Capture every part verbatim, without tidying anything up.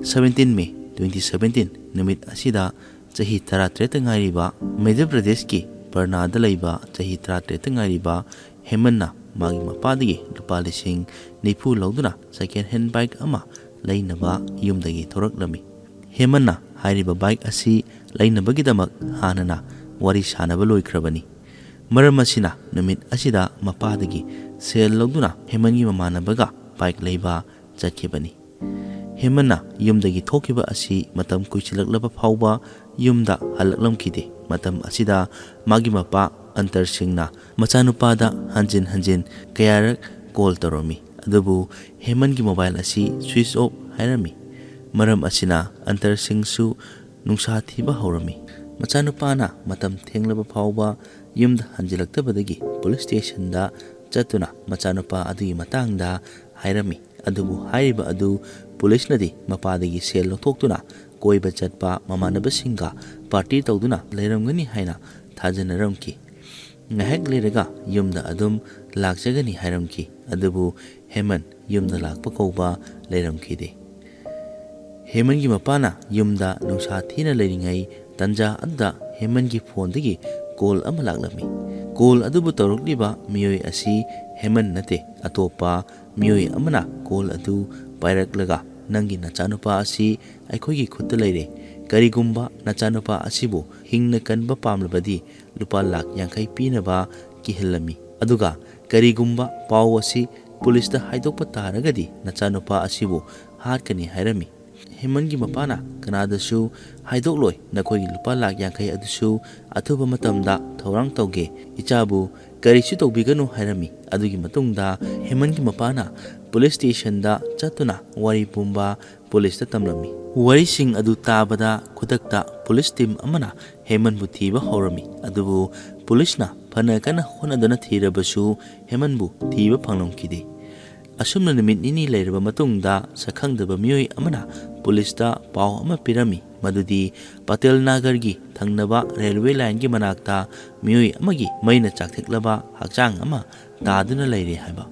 Seventeen May twenty seventeen ꯅꯨꯃꯤꯠ ꯑꯁꯤꯗ ꯆꯍꯤ ꯇꯔꯥꯇꯔꯦꯠꯇ ꯉꯥꯏꯔꯤꯕ, ꯃꯙ꯭ꯌ ꯄ꯭ꯔꯗꯦꯁꯀꯤ ꯄꯔꯅꯥꯗ ꯂꯩꯕ ꯆꯍꯤ ꯇꯔꯥꯇꯔꯦꯠꯇ ꯉꯥꯏꯔꯤꯕ ꯍꯦꯃꯟꯅ ꯃꯥꯒꯤ ꯃꯄꯥꯗꯒꯤ ꯂꯨꯄꯥ ꯂꯤꯁꯤꯡ ꯅꯤꯐꯨ ꯂꯧꯗꯨꯅ ꯁꯦꯀꯦꯟ ꯍꯦꯟ ꯕꯥꯏꯛ ꯑꯃ ꯂꯩꯅꯕ ꯌꯨꯝꯗꯒꯤ ꯊꯣꯔꯛꯂꯝꯃꯤ꯫ ꯍꯦꯃꯟꯅ ꯍꯥꯏꯔꯤꯕ ꯕꯥꯏꯛ ꯑꯁꯤ ꯂꯩꯅꯕꯒꯤꯗꯃꯛ ꯍꯥꯟꯅꯅ ꯋꯥꯔꯤ ꯁꯥꯅꯕ ꯂꯣꯏꯈ꯭ꯔꯕꯅꯤ꯫ ꯃꯔꯝ ꯑꯁꯤꯅ ꯅꯨꯃꯤꯠ ꯑꯁꯤꯗ ꯃꯄꯥꯗꯒꯤ ꯁꯦꯜ ꯂꯧꯗꯨꯅ ꯍꯦꯃꯟꯒꯤ ꯃꯃꯥꯟꯅꯕꯒ ꯕꯥꯏꯛ ꯂꯩꯕ ꯆꯠꯈꯤꯕꯅꯤ꯫ ꯍꯦꯃꯟꯅ ꯌꯨꯝꯗꯒꯤ ꯊꯣꯛꯈꯤꯕ ꯑꯁꯤ ꯃꯇꯝ ꯀꯨꯏꯁꯤꯜꯂꯛꯂꯕ ꯐꯥꯎꯕ ꯌꯨꯝꯗ ꯍꯜꯂꯛꯂꯝꯈꯤꯗꯦ꯫ ꯃꯇꯝ ꯑꯁꯤꯗ ꯃꯥꯒꯤ ꯃꯄꯥ ꯑꯟꯇꯔ ꯁꯤꯡꯅ ꯃꯆꯥꯅꯨꯄꯥꯗ ꯍꯟꯖꯤꯟ ꯍꯟꯖꯤꯟ ꯀꯌꯥꯔꯛ ꯀꯣꯜ ꯇꯧꯔꯝꯃꯤ, ꯑꯗꯨꯕꯨ ꯍꯦꯃꯟꯒꯤ ꯃꯣꯕꯥꯏꯜ ꯑꯁꯤ ꯁ꯭ꯋꯤꯆ ꯑꯣꯐ ꯍꯥꯏꯔꯝꯃꯤ꯫ ꯃꯔꯝ ꯑꯁꯤꯅ ꯑꯟꯇꯔ ꯁꯤꯡꯁꯨ ꯅꯨꯡꯁꯥ ꯊꯤꯕ ꯍꯧꯔꯝꯃꯤ꯫ ꯃꯆꯥꯅꯨꯄꯥꯅ ꯃꯇꯝ ꯊꯦꯡꯂꯕ ꯐꯥꯎꯕ ꯌꯨꯝꯗ ꯍꯟꯖꯤꯜꯂꯛꯇꯕꯗꯒꯤ ꯄꯨꯂꯤꯁ ꯁ꯭ꯇꯦꯁꯟꯗ ꯆꯠꯇꯨꯅ ꯃꯆꯥꯅꯨꯄꯥ ꯑꯗꯨꯒꯤ ꯃꯇꯥꯡꯗ ꯍꯥꯏꯔꯝꯃꯤ꯫ ꯑꯗꯨꯕꯨ ꯍꯥꯏꯔꯤꯕ ꯑꯗꯨ ꯄꯨꯂꯤꯁꯅꯗꯤ ꯃꯄꯥꯗꯒꯤ ꯁꯦꯜ ꯂꯧꯊꯣꯛꯇꯨꯅ ꯀꯣꯏꯕ ꯆꯠꯄ ꯃꯃꯥꯟꯅꯕꯁꯤꯡꯒ ꯄꯥꯔꯇꯤ ꯇꯧꯗꯨꯅ ꯂꯩꯔꯝꯒꯅꯤ ꯍꯥꯏꯅ ꯊꯥꯖꯅꯔꯝꯈꯤ꯫ ꯉꯥꯏꯍꯥꯛ ꯂꯩꯔꯒ ꯌꯨꯝꯗ ꯑꯗꯨꯝ ꯂꯥꯛꯆꯒꯅꯤ ꯍꯥꯏꯔꯝꯈꯤ꯫ ꯑꯗꯨꯕꯨ ꯍꯦꯃꯟ ꯌꯨꯝꯗ ꯂꯥꯛꯄ ꯀꯧꯕ ꯂꯩꯔꯝꯈꯤꯗꯦ꯫ ꯍꯦꯃꯟꯒꯤ ꯃꯄꯥꯅ ꯌꯨꯝꯗ ꯅꯨꯡꯁꯥ ꯊꯤꯅ ꯂꯩꯔꯤꯉꯩ ꯇꯟꯖꯥ ꯑꯗꯨꯗ ꯍꯦꯃꯟꯒꯤ ꯐꯣꯟꯗꯒꯤ ꯀꯣꯜ ꯑꯃ ꯂꯥꯛꯂꯝꯃꯤ꯫ ꯀꯣꯜ ꯑꯗꯨꯕꯨ ꯇꯧꯔꯛꯂꯤꯕ ꯃꯤꯑꯣꯏ ꯑꯁꯤ ꯍꯦꯃꯟ ꯅꯠꯇꯦ, ꯑꯇꯣꯞꯄ ꯃꯤꯑꯣꯏ ꯑꯃꯅ ꯀꯣꯜ ꯑꯗꯨ ꯄꯥꯏꯔꯛꯂꯒ, "ꯅꯪꯒꯤ ꯅꯆꯥꯅꯨꯄꯥ ꯑꯁꯤ ꯑꯩꯈꯣꯏꯒꯤ ꯈꯨꯠꯇ ꯂꯩꯔꯦ꯫ ꯀꯔꯤꯒꯨꯝꯕ ꯅꯆꯥꯅꯨꯄꯥ ꯑꯁꯤꯕꯨ ꯍꯤꯡꯅ ꯀꯟꯕ ꯄꯥꯝꯂꯕꯗꯤ ꯂꯨꯄꯥ ꯂꯥꯈ ꯌꯥꯡꯈꯩ ꯄꯤꯅꯕ ꯀꯤꯍꯜꯂꯝꯃꯤ꯫ ꯑꯗꯨꯒ ꯀꯔꯤꯒꯨꯝꯕ ꯄꯥꯎ ꯑꯁꯤ ꯄꯨꯂꯤꯁꯇ ꯍꯥꯏꯗꯣꯛꯄ ꯇꯥꯔꯒꯗꯤ ꯅꯆꯥꯅꯨꯄꯥ ꯑꯁꯤꯕꯨ ꯍꯥꯠꯀꯅꯤ" ꯍꯥꯏꯔꯝꯃꯤ꯫ ꯍꯦꯃꯟꯒꯤ ꯃꯄꯥꯅ ꯀꯅꯥꯗꯁꯨ ꯍꯥꯏꯗꯣꯛꯂꯣꯏ, ꯅꯈꯣꯏꯒꯤ ꯂꯨꯄꯥ ꯂꯥꯈ ꯌꯥꯡꯈꯩ ꯑꯗꯨꯁꯨ ꯑꯊꯨꯕ ꯃꯇꯝꯗ ꯊꯧꯔꯥꯡ ꯇꯧꯒꯦ, ꯏꯆꯥꯕꯨ ꯀꯔꯤꯁꯨ ꯇꯧꯕꯤꯒꯅꯨ ꯍꯥꯏꯔꯝꯃꯤ꯫ ꯑꯗꯨꯒꯤ ꯃꯇꯨꯡꯗ ꯍꯦꯃꯟꯒꯤ ꯃꯄꯥꯅ ꯄꯨꯂꯤꯁ ꯁ꯭ꯇꯦꯁꯟꯗ ꯆꯠꯇꯨꯅ ꯋꯥꯔꯤ ꯄꯨꯝꯕ ꯄꯨꯂꯤꯁꯇ ꯇꯝꯂꯝꯃꯤ꯫ ꯋꯥꯔꯤꯁꯤꯡ ꯑꯗꯨ ꯇꯥꯕꯗ ꯈꯨꯗꯛꯇ ꯄꯨꯂꯤꯁ ꯇꯤꯝ ꯑꯃꯅ ꯍꯦꯃꯟꯕꯨ ꯊꯤꯕ ꯍꯧꯔꯝꯃꯤ꯫ ꯑꯗꯨꯕꯨ ꯄꯨꯂꯤꯁꯅ ꯐꯅ ꯀꯟꯅ ꯍꯣꯠꯅꯗꯨꯅ ꯊꯤꯔꯕꯁꯨ ꯍꯦꯃꯟꯕꯨ ꯊꯤꯕ ꯐꯪꯂꯝꯈꯤꯗꯦ꯫ ꯑꯁꯨꯝꯅ ꯅꯨꯃꯤꯠ ꯅꯤꯅꯤ ꯂꯩꯔꯕ ꯃꯇꯨꯡꯗ ꯁꯛꯈꯪꯗꯕ ꯃꯤꯑꯣꯏ ꯑꯃꯅ ꯄꯨꯂꯤꯁꯇ ꯄꯥꯎ ꯑꯃ ꯄꯤꯔꯝꯃꯤ, ꯃꯗꯨꯗꯤ ꯄꯇꯦꯜ ꯅꯥꯒꯔꯒꯤ ꯊꯪꯅꯕ ꯔꯦꯜꯋꯦ ꯂꯥꯏꯟꯒꯤ ꯃꯅꯥꯛꯇ ꯃꯤꯑꯣꯏ ꯑꯃꯒꯤ ꯃꯩꯅ ꯆꯥꯛꯊꯦꯛꯂꯕ ꯍꯛꯆꯥꯡ ꯑꯃ ꯇꯥꯗꯨꯅ ꯂꯩꯔꯦ ꯍꯥꯏꯕ꯫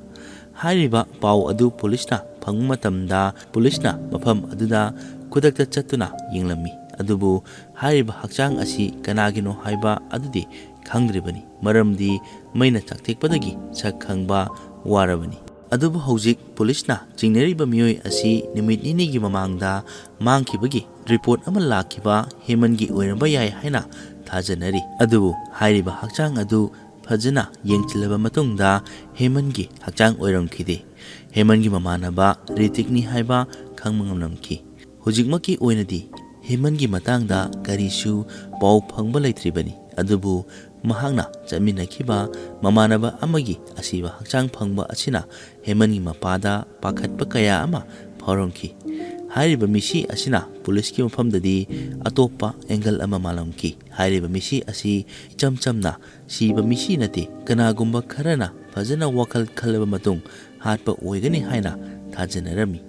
ꯍꯥꯏꯔꯤꯕ ꯄꯥꯎ ꯑꯗꯨ ꯄꯨꯂꯤꯁꯅ ꯐꯪꯕ ꯃꯇꯝꯗ ꯄꯨꯂꯤꯁꯅ ꯃꯐꯝ ꯑꯗꯨꯗ ꯈꯨꯗꯛꯇ ꯆꯠꯇꯨꯅ ꯌꯦꯡꯂꯝꯃꯤ꯫ ꯑꯗꯨꯕꯨ ꯍꯥꯏꯔꯤꯕ ꯍꯛꯆꯥꯡ ꯑꯁꯤ ꯀꯅꯥꯒꯤꯅꯣ ꯍꯥꯏꯕ ꯑꯗꯨꯗꯤ ꯈꯪꯗ꯭ꯔꯤꯕꯅꯤ, ꯃꯔꯝꯗꯤ ꯃꯩꯅ ꯆꯥꯛꯊꯦꯛꯄꯗꯒꯤ ꯁꯛ ꯈꯪꯕ ꯋꯥꯔꯕꯅꯤ꯫ ꯑꯗꯨꯕꯨ ꯍꯧꯖꯤꯛ ꯄꯨꯂꯤꯁꯅ ꯆꯤꯡꯅꯔꯤꯕ ꯃꯤꯑꯣꯏ ꯑꯁꯤ ꯅꯨꯃꯤꯠ ꯅꯤꯅꯤꯒꯤ ꯃꯃꯥꯡꯗ ꯃꯥꯡꯈꯤꯕꯒꯤ ꯔꯤꯄꯣꯔꯠ ꯑꯃ ꯂꯥꯛꯈꯤꯕ ꯍꯦꯃꯟꯒꯤ ꯑꯣꯏꯔꯝꯕ ꯌꯥꯏ ꯍꯥꯏꯅ ꯊꯥꯖꯅꯔꯤ꯫ ꯑꯗꯨꯕꯨ ꯍꯥꯏꯔꯤꯕ ꯍꯛꯆꯥꯡ ꯑꯗꯨ ꯐꯖꯅ ꯌꯦꯡꯁꯤꯜꯂꯕ ꯃꯇꯨꯡꯗ ꯍꯦꯃꯟꯒꯤ ꯍꯛꯆꯥꯡ ꯑꯣꯏꯔꯝꯈꯤꯗꯦ꯫ ꯍꯦꯃꯟꯒꯤ ꯃꯃꯥꯟꯅꯕ ꯔꯤꯇꯤꯛꯅꯤ ꯍꯥꯏꯕ ꯈꯪꯕ ꯉꯝꯂꯝꯈꯤ꯫ ꯍꯧꯖꯤꯛꯃꯛꯀꯤ ꯑꯣꯏꯅꯗꯤ ꯍꯦꯃꯟꯒꯤ ꯃꯇꯥꯡꯗ ꯀꯔꯤꯁꯨ ꯄꯥꯎ ꯐꯪꯕ ꯂꯩꯇ꯭ꯔꯤꯕꯅꯤ, ꯑꯗꯨꯕꯨ ꯃꯍꯥꯛꯅ ꯆꯠꯃꯤꯟꯅꯈꯤꯕ ꯃꯃꯥꯟꯅꯕ ꯑꯃꯒꯤ ꯑꯁꯤꯕ ꯍꯛꯆꯥꯡ ꯐꯪꯕ ꯑꯁꯤꯅ ꯍꯦꯃꯟꯒꯤ ꯃꯄꯥꯗ ꯄꯥꯈꯠꯄ ꯀꯌꯥ ꯑꯃ ꯐꯥꯎꯔꯝꯈꯤ꯫ ꯍꯥꯏꯔꯤꯕ ꯃꯤꯁꯤ ꯑꯁꯤꯅ ꯄꯨꯂꯤꯁꯀꯤ ꯃꯐꯝꯗꯗꯤ ꯑꯇꯣꯞꯄ ꯑꯦꯡꯒꯜ ꯑꯃ ꯃꯥꯜꯂꯝꯈꯤ꯫ ꯍꯥꯏꯔꯤꯕ ꯃꯤꯁꯤ ꯑꯁꯤ ꯏꯆꯝ ꯆꯝꯅ ꯁꯤꯕ ꯃꯤꯁꯤ ꯅꯠꯇꯦ, ꯀꯅꯥꯒꯨꯝꯕ ꯈꯔꯅ ꯐꯖꯅ ꯋꯥꯈꯜ ꯈꯜꯂꯕ ꯃꯇꯨꯡ ꯍꯥꯠꯄ ꯑꯣꯏꯒꯅꯤ ꯍꯥꯏꯅ ꯊꯥꯖꯅꯔꯝꯃꯤ꯫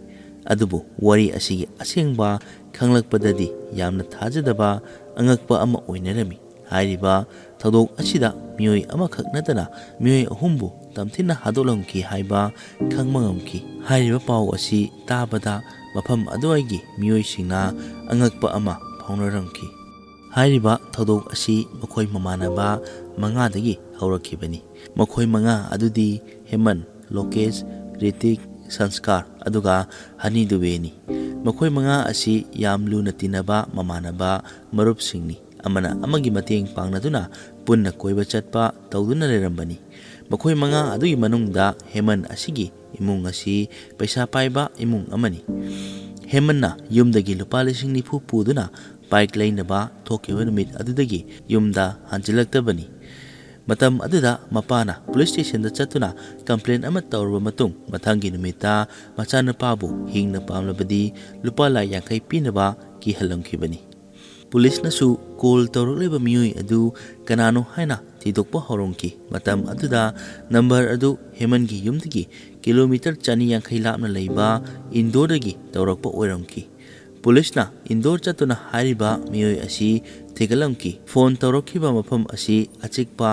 ꯑꯗꯨꯕꯨ ꯋꯥꯔꯤ ꯑꯁꯤꯒꯤ ꯑꯁꯦꯡꯕ ꯈꯪꯂꯛꯄꯗꯗꯤ ꯌꯥꯝꯅ ꯊꯥꯖꯗꯕ, ꯑꯉꯛꯄ ꯑꯃ ꯑꯣꯏꯅꯔꯝꯃꯤ꯫ ꯍꯥꯏꯔꯤꯕ ꯊꯧꯗꯣꯛ ꯑꯁꯤꯗ ꯃꯤꯑꯣꯏ ꯑꯃꯈꯛ ꯅꯠꯇꯅ ꯃꯤꯑꯣꯏ ꯑꯍꯨꯝꯕꯨ ꯇꯝꯊꯤꯅ ꯍꯥꯠꯇꯣꯛꯂꯝꯈꯤ ꯍꯥꯏꯕ ꯈꯪꯕ ꯉꯝꯈꯤ꯫ ꯍꯥꯏꯔꯤꯕ ꯄꯥꯎ ꯑꯁꯤ ꯇꯥꯕꯗ ꯃꯐꯝ ꯑꯗꯨꯋꯥꯏꯒꯤ ꯃꯤꯑꯣꯏꯁꯤꯡꯅ ꯑꯉꯛꯄ ꯑꯃ ꯐꯥꯎꯅꯔꯝꯈꯤ꯫ ꯍꯥꯏꯔꯤꯕ ꯊꯧꯗꯣꯛ ꯑꯁꯤ ꯃꯈꯣꯏ ꯃꯃꯥꯟꯅꯕ ꯃꯉꯥꯗꯒꯤ ꯍꯧꯔꯛꯈꯤꯕꯅꯤ꯫ ꯃꯈꯣꯏ ꯃꯉꯥ ꯑꯗꯨꯗꯤ ꯍꯦꯃꯟ, ꯂꯣꯀꯦꯁ, ꯔꯤꯇꯤꯛ, ꯁꯪꯁꯀꯥꯔ, ꯑꯗꯨꯒ ꯍꯅꯤ ꯗꯨꯕꯦꯅꯤ꯫ ꯃꯈꯣꯏ ꯃꯉꯥ ꯑꯁꯤ ꯌꯥꯝ ꯂꯨꯅ ꯇꯤꯟꯅꯕ ꯃꯃꯥꯟꯅꯕ ꯃꯔꯨꯞꯁꯤꯡꯅꯤ꯫ ꯑꯃꯅ ꯑꯃꯒꯤ ꯃꯇꯦꯡ ꯄꯥꯡꯅꯗꯨꯅ ꯄꯨꯟꯅ ꯀꯣꯏꯕ ꯆꯠꯄ ꯇꯧꯗꯨꯅ ꯂꯩꯔꯝꯕꯅꯤ꯫ ꯃꯈꯣꯏ ꯃꯉꯥ ꯑꯗꯨꯒꯤ ꯃꯅꯨꯡꯗ ꯍꯦꯃꯟ ꯑꯁꯤꯒꯤ ꯏꯃꯨꯡ ꯑꯁꯤ ꯄꯩꯁꯥ ꯄꯥꯏꯕ ꯏꯃꯨꯡ ꯑꯃꯅꯤ꯫ ꯍꯦꯃꯟꯅ ꯌꯨꯝꯗꯒꯤ ꯂꯨꯄꯥ ꯂꯤꯁꯤꯡ ꯅꯤꯐꯨ ꯄꯨꯗꯨꯅ ꯕꯥꯏꯛ ꯂꯩꯅꯕ ꯊꯣꯛꯈꯤꯕ ꯅꯨꯃꯤꯠ ꯑꯗꯨꯗꯒꯤ ꯌꯨꯝꯗ ꯍꯟꯖꯤꯜꯂꯛꯇꯕꯅꯤ꯫ ꯃꯇꯝ ꯑꯗꯨꯗ ꯃꯄꯥꯅ ꯄꯨꯂꯤꯁ ꯁ꯭ꯇꯦꯁꯟꯗ ꯆꯠꯇꯨꯅ ꯀꯝꯄ꯭ꯂꯦꯟ ꯑꯃ ꯇꯧꯔꯕ ꯃꯇꯨꯡ, ꯃꯊꯪꯒꯤ ꯅꯨꯃꯤꯠꯇ ꯃꯆꯥꯅꯨꯄꯥꯕꯨ ꯍꯤꯡꯅ ꯄꯥꯝꯂꯕꯗꯤ ꯂꯨꯄꯥ ꯂꯥꯈ ꯌꯥꯡꯈꯩ ꯄꯤꯅꯕ ꯀꯤꯍꯜꯂꯝꯈꯤꯕꯅꯤ꯫ ꯄꯨꯂꯤꯁꯅꯁꯨ ꯀꯣꯜ ꯇꯧꯔꯛꯂꯤꯕ ꯃꯤꯑꯣꯏ ꯑꯗꯨ ꯀꯅꯥꯅꯣ ꯍꯥꯏꯅ ꯊꯤꯗꯣꯛꯄ ꯍꯧꯔꯝꯈꯤ꯫ ꯃꯇꯝ ꯑꯗꯨꯗ ꯅꯝꯕꯔ ꯑꯗꯨ ꯍꯦꯃꯟꯒꯤ ꯌꯨꯝꯗꯒꯤ ꯀꯤꯂꯣꯃꯤꯇꯔ ꯆꯅꯤ ꯌꯥꯡꯈꯩ ꯂꯥꯞꯅ ꯂꯩꯕ ꯏꯟꯗꯣꯔꯗꯒꯤ ꯇꯧꯔꯛꯄ ꯑꯣꯏꯔꯝꯈꯤ꯫ ꯄꯨꯂꯤꯁꯅ ꯏꯟꯗꯣꯔ ꯆꯠꯇꯨꯅ ꯍꯥꯏꯔꯤꯕ ꯃꯤꯑꯣꯏ ꯑꯁꯤ ꯊꯤꯒꯠꯂꯝꯈꯤ꯫ ꯐꯣꯟ ꯇꯧꯔꯛꯈꯤꯕ ꯃꯐꯝ ꯑꯁꯤ ꯑꯆꯤꯛꯄ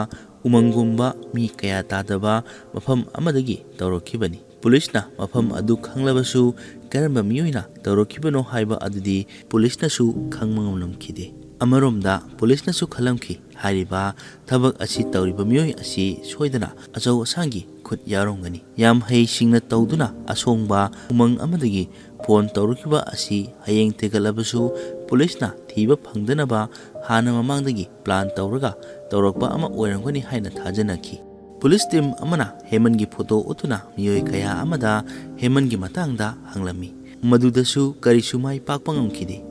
ꯎꯃꯪꯒꯨꯝꯕ ꯃꯤ ꯀꯌꯥ ꯇꯥꯗꯕ ꯃꯐꯝ ꯑꯃꯗꯒꯤ ꯇꯧꯔꯛꯈꯤꯕꯅꯤ꯫ ꯄꯨꯂꯤꯁꯅ ꯃꯐꯝ ꯑꯗꯨ ꯈꯪꯂꯕꯁꯨ ꯀꯔꯝꯕ ꯃꯤꯑꯣꯏꯅ ꯇꯧꯔꯛꯈꯤꯕꯅꯣ ꯍꯥꯏꯕ ꯑꯗꯨꯗꯤ ꯄꯨꯂꯤꯁꯅꯁꯨ ꯈꯪꯕ ꯉꯝꯂꯝꯈꯤꯗꯦ꯫ ꯑꯃꯔꯣꯝꯗ ꯄꯨꯂꯤꯁꯅꯁꯨ ꯈꯜꯂꯝꯈꯤ, ꯍꯥꯏꯔꯤꯕ ꯊꯕꯛ ꯑꯁꯤ ꯇꯧꯔꯤꯕ ꯃꯤꯑꯣꯏ ꯑꯁꯤ ꯁꯣꯏꯗꯅ ꯑꯆꯧ ꯑꯁꯥꯡꯒꯤ ꯈꯨꯠ ꯌꯥꯎꯔꯝꯒꯅꯤ꯫ ꯌꯥꯝ ꯍꯩꯁꯤꯡꯅ ꯇꯧꯗꯨꯅ ꯑꯁꯣꯡꯕ ꯎꯃꯪ ꯑꯃꯗꯒꯤ ꯐꯣꯟ ꯇꯧꯔꯛꯈꯤꯕ ꯑꯁꯤ ꯍꯌꯦꯡ ꯊꯤꯒꯠꯂꯕꯁꯨ ꯄꯨꯂꯤꯁꯅ ꯊꯤꯕ ꯐꯪꯗꯅꯕ ꯍꯥꯟꯅ ꯃꯃꯥꯡꯗꯒꯤ ꯄ꯭ꯂꯥꯟ ꯇꯧꯔꯒ ꯇꯧꯔꯛꯄ ꯑꯃ ꯑꯣꯏꯔꯝꯒꯅꯤ ꯍꯥꯏꯅ ꯊꯥꯖꯅꯈꯤ꯫ ꯄꯨꯂꯤꯁ ꯇꯤꯝ ꯑꯃꯅ ꯍꯦꯃꯟꯒꯤ ꯐꯣꯇꯣ ꯎꯠꯇꯨꯅ ꯃꯤꯑꯣꯏ ꯀꯌꯥ ꯑꯃꯗ ꯍꯦꯃꯟꯒꯤ ꯃꯇꯥꯡꯗ ꯍꯪꯂꯝꯃꯤ꯫ ꯃꯗꯨꯗꯁꯨ ꯀꯔꯤꯁꯨ ꯃꯥꯏ ꯄꯥꯛꯄ ꯉꯝꯈꯤꯗꯦ꯫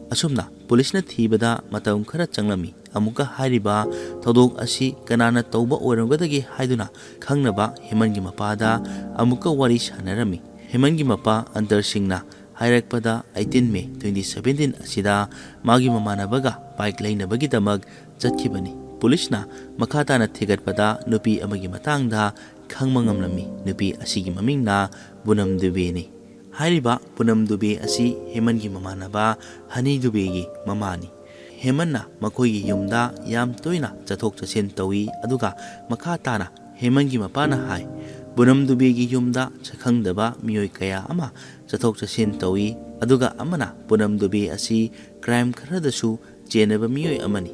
ꯑꯁꯨꯝꯅ ꯄꯨꯂꯤꯁꯅ ꯊꯤꯕꯗ ꯃꯇꯝ ꯈꯔ ꯆꯪꯂꯝꯃꯤ꯫ ꯑꯃꯨꯛꯀ ꯍꯥꯏꯔꯤꯕ ꯊꯧꯗꯣꯛ ꯑꯁꯤ ꯀꯅꯥꯅ ꯇꯧꯕ ꯑꯣꯏꯔꯝꯒꯗꯒꯦ ꯍꯥꯏꯗꯨꯅ ꯈꯪꯅꯕ ꯍꯦꯃꯟꯒꯤ ꯃꯄꯥꯗ ꯑꯃꯨꯛꯀ ꯋꯥꯔꯤ ꯁꯥꯟꯅꯔꯝꯃꯤ꯫ ꯍꯦꯃꯟꯒꯤ ꯃꯄꯥ ꯑꯟꯇꯔ ꯁꯤꯡꯅ ꯍꯥꯏꯔꯛꯄꯗ, eighteen May twenty seventeen ꯑꯁꯤꯗ ꯃꯥꯒꯤ ꯃꯃꯥꯟꯅꯕꯒ ꯕꯥꯏꯛ ꯂꯩꯅꯕꯒꯤꯗꯃꯛ ꯆꯠꯈꯤꯕꯅꯤ꯫ ꯄꯨꯂꯤꯁꯅ ꯃꯈꯥ ꯇꯥꯅ ꯊꯤꯒꯠꯄꯗ ꯅꯨꯄꯤ ꯑꯃꯒꯤ ꯃꯇꯥꯡꯗ ꯈꯪꯕ ꯉꯝꯂꯝꯃꯤ꯫ ꯅꯨꯄꯤ ꯑꯁꯤꯒꯤ ꯃꯃꯤꯡꯅ ꯄꯨꯅꯝ ꯗꯨꯕꯦꯅꯤ꯫ ꯍꯥꯏꯔꯤꯕ ꯄꯨꯅꯝ ꯗꯨꯕꯦ ꯑꯁꯤ ꯍꯦꯃꯟꯒꯤ ꯃꯃꯥꯟꯅꯕ ꯍꯅꯤ ꯗꯨꯕꯦꯒꯤ ꯃꯃꯥꯅꯤ꯫ ꯍꯦꯃꯟꯅ ꯃꯈꯣꯏꯒꯤ ꯌꯨꯝꯗ ꯌꯥꯝ ꯇꯣꯏꯅ ꯆꯠꯊꯣꯛ ꯆꯠꯁꯤꯟ ꯇꯧꯏ, ꯑꯗꯨꯒ ꯃꯈꯥ ꯇꯥꯅ ꯍꯦꯃꯟꯒꯤ ꯃꯄꯥꯅ ꯍꯥꯏ, ꯄꯨꯅꯝ ꯗꯨꯕꯦꯒꯤ ꯌꯨꯝꯗ ꯁꯛꯈꯪꯗꯕ ꯃꯤꯑꯣꯏ ꯀꯌꯥ ꯑꯃ ꯆꯠꯊꯣꯛ ꯆꯠꯁꯤꯟ ꯇꯧꯏ, ꯑꯗꯨꯒ ꯑꯃꯅ ꯄꯨꯅꯝ ꯗꯨꯕꯦ ꯑꯁꯤ ꯀ꯭ꯔꯥꯏꯝ ꯈꯔꯗꯁꯨ ꯆꯦꯟꯅꯕ ꯃꯤꯑꯣꯏ ꯑꯃꯅꯤ꯫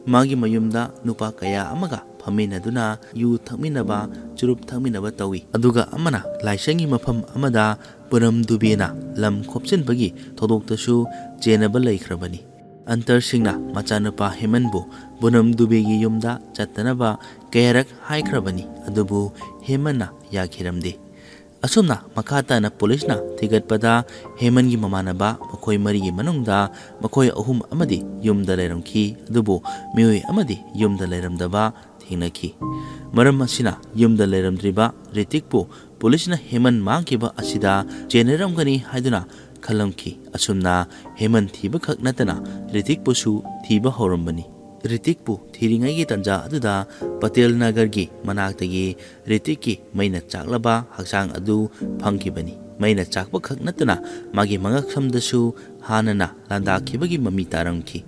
ꯃꯥꯒꯤ ꯃꯌꯨꯝꯗ ꯅꯨꯄꯥ ꯀꯌꯥ ꯑꯃꯒ ꯐꯝꯃꯤꯟꯅꯗꯨꯅ ꯌꯨ ꯊꯛꯃꯤꯟꯅꯕ, ꯆꯨꯔꯨꯞ ꯊꯛꯃꯤꯟꯅꯕ ꯇꯧꯏ, ꯑꯗꯨꯒ ꯑꯃꯅ ꯂꯥꯏꯁꯪꯒꯤ ꯃꯐꯝ ꯑꯃꯗ ꯄꯨꯅꯝ ꯗꯨꯕꯦꯅ ꯂꯝ ꯈꯣꯞꯆꯤꯟꯕꯒꯤ ꯊꯧꯗꯣꯛꯇꯁꯨ ꯆꯦꯟꯅꯕ ꯂꯩꯈ꯭ꯔꯕꯅꯤ꯫ ꯑꯟꯇꯔ ꯁꯤꯡꯅ ꯃꯆꯥꯅꯨꯄꯥ ꯍꯦꯃꯟꯕꯨ ꯄꯨꯅꯝ ꯗꯨꯕꯦꯒꯤ ꯌꯨꯝꯗ ꯆꯠꯇꯅꯕ ꯀꯌꯥꯔꯛ ꯍꯥꯏꯈ꯭ꯔꯕꯅꯤ, ꯑꯗꯨꯕꯨ ꯍꯦꯃꯟꯅ ꯌꯥꯈꯤꯔꯝꯗꯦ꯫ ꯑꯁꯨꯝꯅ ꯃꯈꯥ ꯇꯥꯅ ꯄꯨꯂꯤꯁꯅ ꯊꯤꯒꯠꯄꯗ ꯍꯦꯃꯟꯒꯤ ꯃꯃꯥꯟꯅꯕ ꯃꯈꯣꯏ ꯃꯔꯤꯒꯤ ꯃꯅꯨꯡꯗ ꯃꯈꯣꯏ ꯑꯍꯨꯝ ꯑꯃꯗꯤ ꯌꯨꯝꯗ ꯂꯩꯔꯝꯈꯤ, ꯑꯗꯨꯕꯨ ꯃꯤꯑꯣꯏ ꯑꯃꯗꯤ ꯌꯨꯝꯗ ꯂꯩꯔꯝꯗꯕ ꯊꯦꯡꯅꯈꯤ꯫ ꯃꯔꯝ ꯑꯁꯤꯅ ꯌꯨꯝꯗ ꯂꯩꯔꯝꯗ꯭ꯔꯤꯕ ꯔꯤꯇꯤꯛꯄꯨ ꯄꯨꯂꯤꯁꯅ ꯍꯦꯃꯟ ꯃꯥꯡꯈꯤꯕ ꯑꯁꯤꯗ ꯆꯦꯟꯅꯔꯝꯒꯅꯤ ꯍꯥꯏꯗꯨꯅ ꯈꯜꯂꯝꯈꯤ꯫ ꯑꯁꯨꯝꯅ ꯍꯦꯃꯟ ꯊꯤꯕꯈꯛ ꯅꯠꯇꯅ ꯔꯤꯇꯤꯛꯄꯨꯁꯨ ꯊꯤꯕ ꯍꯧꯔꯝꯕꯅꯤ꯫ ꯔꯤꯇꯤꯛꯄꯨ ꯊꯤꯔꯤꯉꯩꯒꯤ ꯇꯥꯟꯖꯥ ꯑꯗꯨꯗ ꯄꯇꯦꯜ ꯅꯒꯔꯒꯤ ꯃꯅꯥꯛꯇꯒꯤ ꯔꯤꯇꯤꯛꯀꯤ ꯃꯩꯅ ꯆꯥꯛꯂꯕ ꯍꯛꯆꯥꯡ ꯑꯗꯨ ꯐꯪꯈꯤꯕꯅꯤ꯫ ꯃꯩꯅ ꯆꯥꯛꯄꯈꯛ ꯅꯠꯇꯅ ꯃꯥꯒꯤ ꯃꯉꯛꯁꯝꯗꯁꯨ ꯍꯥꯟꯅꯅ ꯂꯥꯟꯗꯥꯈꯤꯕꯒꯤ ꯃꯃꯤ ꯇꯥꯔꯝꯈꯤ꯫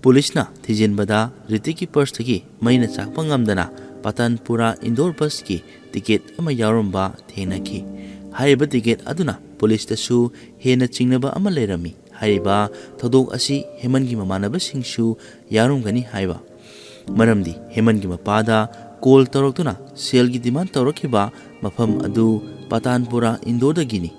ꯄꯨꯂꯤꯁꯅ ꯊꯤꯖꯤꯟꯕꯗ ꯔꯤꯇꯤꯛꯀꯤ ꯄꯔꯁꯇꯒꯤ ꯃꯩꯅ ꯆꯥꯛꯄ ꯉꯝꯗꯅ ꯄꯇꯥꯟꯄꯨꯔꯥ ꯏꯟꯗꯣꯔ ꯕꯁꯀꯤ ꯇꯤꯀꯦꯠ ꯑꯃ ꯌꯥꯎꯔꯝꯕ ꯊꯦꯡꯅꯈꯤ꯫ ꯍꯥꯏꯔꯤꯕ ꯇꯤꯀꯦꯠ ꯑꯗꯨꯅ ꯄꯨꯂꯤꯁꯇꯁꯨ ꯍꯦꯟꯅ ꯆꯤꯡꯅꯕ ꯑꯃ ꯂꯩꯔꯝꯃꯤ꯫ ꯍꯥꯏꯔꯤꯕ ꯊꯧꯗꯣꯛ ꯑꯁꯤ ꯍꯦꯃꯟꯒꯤ ꯃꯃꯥꯟꯅꯕꯁꯤꯡꯁꯨ ꯌꯥꯎꯔꯝꯒꯅꯤ ꯍꯥꯏꯕ꯫ ꯃꯔꯝꯗꯤ ꯍꯦꯃꯟꯒꯤ ꯃꯄꯥꯗ ꯀꯣꯜ ꯇꯧꯔꯛꯇꯨꯅ ꯁꯦꯜꯒꯤ ꯗꯤꯃꯥꯟ ꯇꯧꯔꯛꯈꯤꯕ ꯃꯐꯝ ꯑꯗꯨ ꯄꯇꯥꯟꯄꯨꯔꯥ ꯏꯟꯗꯣꯔꯗꯒꯤꯅꯤ꯫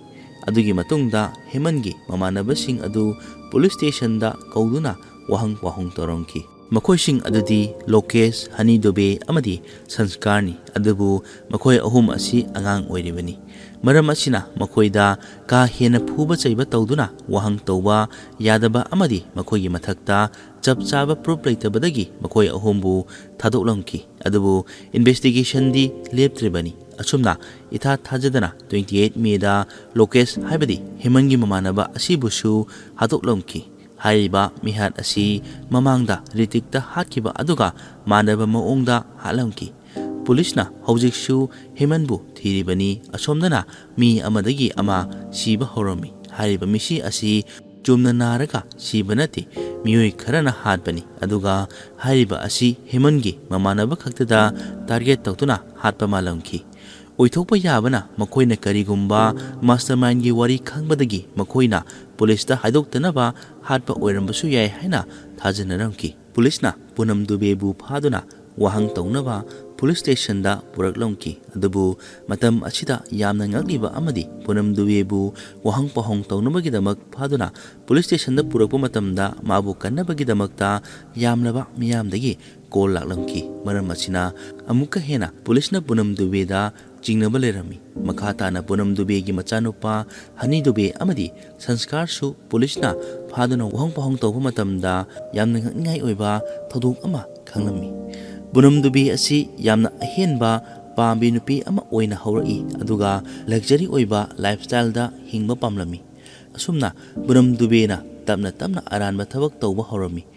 ꯑꯗꯨꯒꯤ ꯃꯇꯨꯡꯗ ꯍꯦꯃꯟꯒꯤ ꯃꯃꯥꯟꯅꯕꯁꯤꯡ ꯑꯗꯨ ꯄꯨꯂꯤꯁ ꯁ꯭ꯇꯦꯁꯟꯗ ꯀꯧꯗꯨꯅ ꯋꯥꯍꯪ ꯄꯥꯎꯍꯪ ꯇꯧꯔꯝꯈꯤ꯫ ꯃꯈꯣꯏꯁꯤꯡ ꯑꯗꯨꯗꯤ ꯂꯣꯀꯦꯁ, ꯍꯅꯤ ꯗꯨꯕꯦ ꯑꯃꯗꯤ ꯁꯟꯁꯀꯥꯔꯅꯤ꯫ ꯑꯗꯨꯕꯨ ꯃꯈꯣꯏ ꯑꯍꯨꯝ ꯑꯁꯤ ꯑꯉꯥꯡ ꯑꯣꯏꯔꯤꯕꯅꯤ꯫ ꯃꯔꯝ ꯑꯁꯤꯅ ꯃꯈꯣꯏꯗ ꯀꯥ ꯍꯦꯟꯅ ꯐꯨꯕ ꯆꯩꯕ ꯇꯧꯗꯨꯅ ꯋꯥꯍꯪ ꯇꯧꯕ ꯌꯥꯗꯕ ꯑꯃꯗꯤ ꯃꯈꯣꯏꯒꯤ ꯃꯊꯛꯇ ꯆꯞ ꯆꯥꯕ ꯄ꯭ꯔꯨꯐ ꯂꯩꯇꯕꯗꯒꯤ ꯃꯈꯣꯏ ꯑꯍꯨꯝꯕꯨ ꯊꯥꯗꯣꯛꯂꯝꯈꯤ꯫ ꯑꯗꯨꯕꯨ ꯏꯟꯚꯦꯁꯇꯤꯒꯦꯁꯟꯗꯤ ꯂꯦꯞꯇ꯭ꯔꯤꯕꯅꯤ꯫ ꯑꯁꯨꯝꯅ ꯏꯊꯥ ꯊꯥꯖꯗꯅ twenty eight ꯃꯦꯗ ꯂꯣꯀꯦꯁ ꯍꯥꯏꯕꯗꯤ ꯍꯦꯃꯟꯒꯤ ꯃꯃꯥꯟꯅꯕ ꯑꯁꯤꯕꯨꯁꯨ ꯍꯥꯠꯇꯣꯛꯂꯝꯈꯤ꯫ ꯍꯥꯏꯔꯤꯕ ꯃꯤꯍꯥꯠ ꯑꯁꯤ ꯃꯃꯥꯡꯗ ꯔꯤꯇꯤꯛꯇ ꯍꯥꯠꯈꯤꯕ ꯑꯗꯨꯒ ꯃꯥꯟꯅꯕ ꯃꯑꯣꯡꯗ ꯍꯥꯠꯂꯝꯈꯤ꯫ ꯄꯨꯂꯤꯁꯅ ꯍꯧꯖꯤꯛꯁꯨ ꯍꯦꯃꯟꯕꯨ ꯊꯤꯔꯤꯕꯅꯤ꯫ ꯑꯁꯣꯝꯗꯅ ꯃꯤ ꯑꯃꯗꯒꯤ ꯑꯃ ꯁꯤꯕ ꯍꯧꯔꯝꯃꯤ꯫ ꯍꯥꯏꯔꯤꯕ ꯃꯤꯁꯤ ꯑꯁꯤ ꯆꯨꯝꯅ ꯅꯥꯔꯒ ꯁꯤꯕ ꯅꯠꯇꯦ, ꯃꯤꯑꯣꯏ ꯈꯔꯅ ꯍꯥꯠꯄꯅꯤ꯫ ꯑꯗꯨꯒ ꯍꯥꯏꯔꯤꯕ ꯑꯁꯤ ꯍꯦꯃꯟꯒꯤ ꯃꯃꯥꯟꯅꯕ ꯈꯛꯇꯗ ꯇꯥꯔꯒꯦꯠ ꯇꯧꯗꯨꯅ ꯍꯥꯠꯄ ꯃꯥꯜꯂꯝꯈꯤ꯫ ꯑꯣꯏꯊꯣꯛꯄ ꯌꯥꯕꯅ ꯃꯈꯣꯏꯅ ꯀꯔꯤꯒꯨꯝꯕ ꯃꯥꯁꯇꯔꯃꯥꯏꯟꯒꯤ ꯋꯥꯔꯤ ꯈꯪꯕꯗꯒꯤ ꯃꯈꯣꯏꯅ ꯄꯨꯂꯤꯁꯇ ꯍꯥꯏꯗꯣꯛꯇꯅꯕ ꯍꯥꯠꯄ ꯑꯣꯏꯔꯝꯕꯁꯨ ꯌꯥꯏ ꯍꯥꯏꯅ ꯊꯥꯖꯅꯔꯝꯈꯤ꯫ ꯄꯨꯂꯤꯁꯅ ꯄꯨꯅꯝ ꯗꯨꯕꯦꯕꯨ ꯐꯥꯗꯨꯅ ꯋꯥꯍꯪ ꯇꯧꯅꯕ ꯄꯨꯂꯤꯁ ꯁ꯭ꯇꯦꯁꯟꯗ ꯄꯨꯔꯛꯂꯝꯈꯤ꯫ ꯑꯗꯨꯕꯨ ꯃꯇꯝ ꯑꯁꯤꯗ ꯌꯥꯝꯅ ꯉꯛꯂꯤꯕ ꯑꯃꯗꯤ ꯄꯨꯅꯝ ꯗꯨꯕꯦꯕꯨ ꯋꯥꯍꯪ ꯄꯥꯎꯍꯪ ꯇꯧꯅꯕꯒꯤꯗꯃꯛ ꯐꯥꯗꯨꯅ ꯄꯨꯂꯤꯁ ꯁ꯭ꯇꯦꯁꯟꯗ ꯄꯨꯔꯛꯄ ꯃꯇꯝꯗ ꯃꯥꯕꯨ ꯀꯟꯅꯕꯒꯤꯗꯃꯛꯇ ꯌꯥꯝꯂꯕ ꯃꯤꯌꯥꯝꯗꯒꯤ ꯀꯣꯜ ꯂꯥꯛꯂꯝꯈꯤ꯫ ꯃꯔꯝ ꯑꯁꯤꯅ ꯑꯃꯨꯛꯀ ꯍꯦꯟꯅ ꯄꯨꯂꯤꯁꯅ ꯄꯨꯅꯝ ꯗꯨꯕꯦꯗ ꯆꯤꯡꯅꯕ ꯂꯩꯔꯝꯃꯤ꯫ ꯃꯈꯥ ꯇꯥꯅ ꯄꯨꯅꯝ ꯗꯨꯕꯦꯒꯤ ꯃꯆꯥꯅꯨꯄꯥ ꯍꯅꯤ ꯗꯨꯕꯦ ꯑꯃꯗꯤ ꯁꯟꯁꯀꯥꯔꯁꯨ ꯄꯨꯂꯤꯁꯅ ꯐꯥꯗꯨꯅ ꯋꯥꯍꯪ ꯄꯥꯎꯍꯪ ꯇꯧꯕ ꯃꯇꯝꯗ ꯌꯥꯝꯅ ꯉꯛꯅꯤꯡꯉꯥꯏ ꯑꯣꯏꯕ ꯊꯧꯗꯣꯛ ꯑꯃ ꯈꯪꯂꯝꯃꯤ꯫ ꯄꯨꯅꯝ ꯗꯨꯕꯦ ꯑꯁꯤ ꯌꯥꯝꯅ ꯑꯍꯦꯟꯕ ꯄꯥꯝꯕꯤ ꯅꯨꯄꯤ ꯑꯃ ꯑꯣꯏꯅ ꯍꯧꯔꯛꯏ, ꯑꯗꯨꯒ ꯂꯛꯖꯔꯤ ꯑꯣꯏꯕ ꯂꯥꯏꯐꯁ꯭ꯇꯥꯏꯜꯗ ꯍꯤꯡꯕ ꯄꯥꯝꯂꯝꯃꯤ꯫ ꯑꯁꯨꯝꯅ ꯄꯨꯅꯝ ꯗꯨꯕꯦꯅ ꯇꯞꯅ ꯇꯞꯅ ꯑꯔꯥꯟꯕ ꯊꯕꯛ ꯇꯧꯕ ꯍꯧꯔꯝꯃꯤ꯫